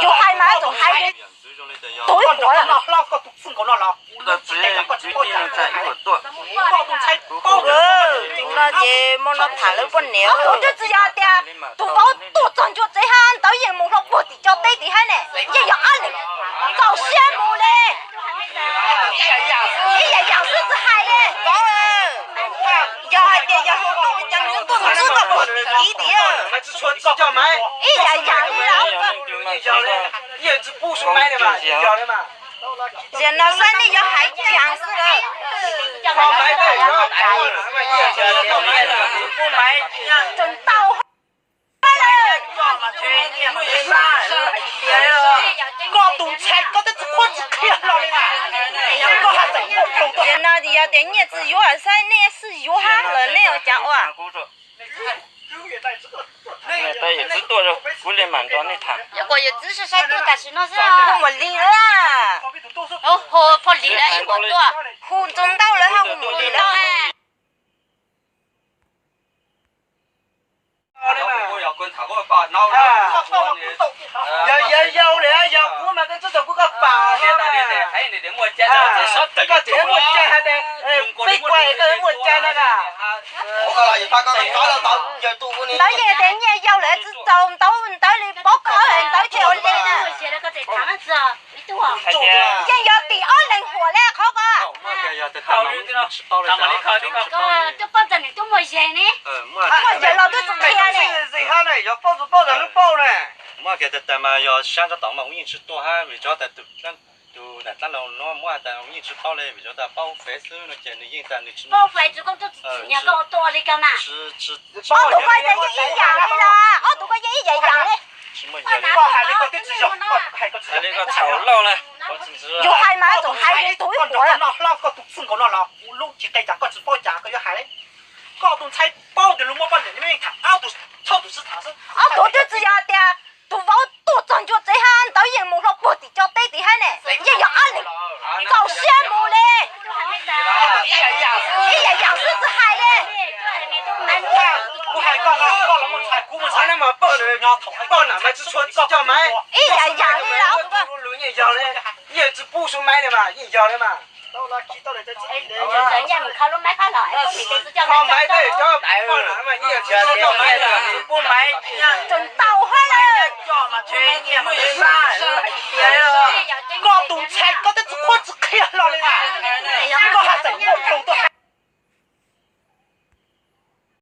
Yus hais mas txawm hais, tus ib huam. Ces muaj no tham lawv poj niam. Tus twb tsis yog tias tus vauv tuaj txog ncua tsev hab ntawd yeej mus hlo puag tim co teb tim hab ne, yeej yog ab leeg txaus siab mus li. Ib yam yam xwb tsis hais li. Yog hais tias yog hluas nkauj li cas nws tuaj mus txog koj puag tim tid. Ib yam yam li lawm. Tiam no saib nej yuav hais cas xwb. Tseem tau. Koj tus ntxhais koj twb tsis qhuab tsis qhia hlo li. Tiam no yog tias nyiaj txiag yuav saib nej xwb yuav hab lawm nej ua cas ua. Hu Muam Lis lawm, hu Ntxoov Ntau lawm, hu Muam Lis lawm. Yog yog yog li yog kuv mas koj txhob tau kuv koj pam. Koj txiv muaj cai hais tias peb kuaj koj muaj cai na. Ntawd yeej tias nyiaj yau lawm tsis txaus ntawd, ntawd li pov khawv ntawd ces ua li na. Yeej yog tim ob leeg huam li qhov ko. Muaj yawg laus twb tsis qhia li. Yog paub tsis paub tas lub paub na. Muaj kiag tas tas mas yog sab tsob tod mas ua yeej tsis tuaj hab vim tsob tas tus daim dlaab laug nuav muab tas ua yeej tsis paub li vim tsob tas paub fev xwb no ces nws yeej tas nws tsis paub fev tsis paub tuaj li ko mas. Ob tug ko yeej ib yam li los, ob tug ko yeej ib yam yam li. Yus hais mas txhob hais li tus ib huam. Koj tus ntxhais paub tias luag muaj poj niam, ob tug tub twb tsis yog tias tus vauv tuaj txog ncua tsev hab ntawd yeej mus hlo puag tim co teb tim hab ne, yeej yog ab leeg txaus siab mus li. Ib yam yam xwb tsis hais li. Ib yam yam li los. Tseem tau hab li. Koj tus ntxhais koj twb tsis qhuab tsis qhia.